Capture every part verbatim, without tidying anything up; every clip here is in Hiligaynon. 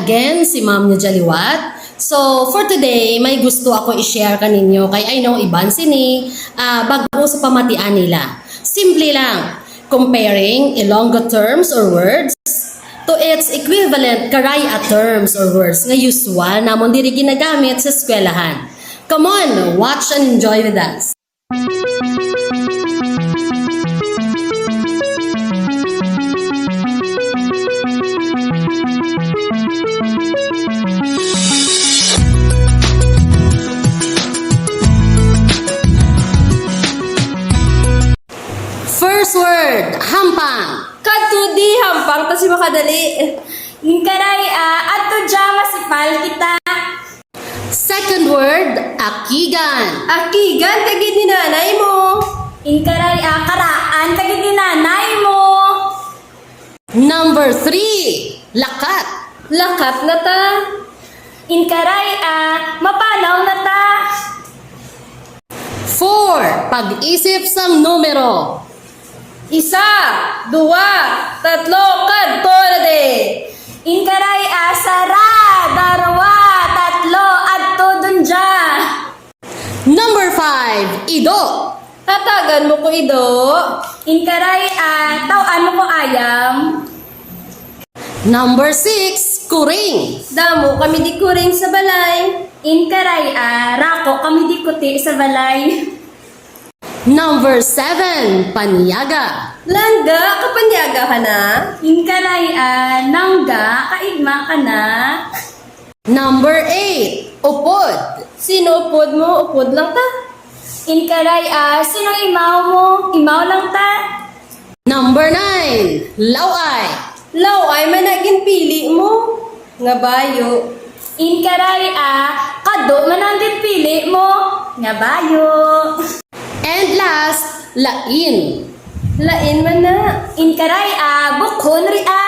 again, si Ma'am Nujaliwat. So, for today, may gusto ako i-share kaninyo kay I know iban sini, ah, bago sa pamatian nila. Simple lang, comparing Ilonggo terms or words to its equivalent Karay-a terms or words nga usual namon diri ginagamit sa eskwelahan. Come on, watch and enjoy with us. First word, hampang. Kadto di, hampang ta si makadali. Inkaray-a, adto dya masipal kita. Second word, akigan. Akigan ka gid ni nanay mo. Inkaray-a, karaan ka gid ni nanay mo. Number three, lakat. Lakat na ta. Inkaray-a, mapanaw na ta. Four, pag-isip sang numero. Isa, duwa, tatlo, kadto na di. Inkaray-a, sara, darwa, tatlo, adto dun dya. Number five, ido. Hatagan mo ko ido. Inkaray-a, taw-an mo ko ayam. Number six, kuring. Damo kami di kuring sa balay. Inkaray-a, rako kami di kuti sa balay. Number seven, panyaga. Langga, kapanyaga ka na? Inkaray-a, nangga, kaigma ka na? Number eight, upod. Sino upod mo? Upod lang ta. Inkaray-a, sino imaw mo? Imaw lang ta. Number nine, law-ay. Law-ay man na ginpili mo. Nga bayo. Inkaray-a, kado man ang ginpili mo. Nga bayo. And last, lain. Lain man na. Inkaray-a, bukhon ria.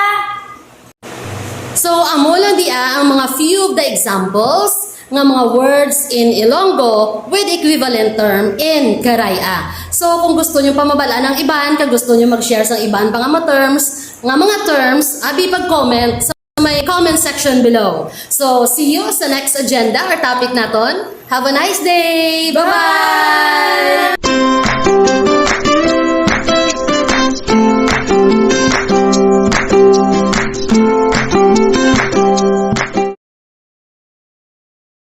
So, amo lang dia ang mga few of the examples nga mga words in Ilonggo with equivalent term in Karay-a. So, kung gusto nyo pa mabal-an ang iban, kag gusto nyo mag-share sang iban pa nga mga terms, nga mga terms, abi pag-comment sa may comment section below. So, see you sa next agenda or topic naton. Have a nice day! Bye-bye!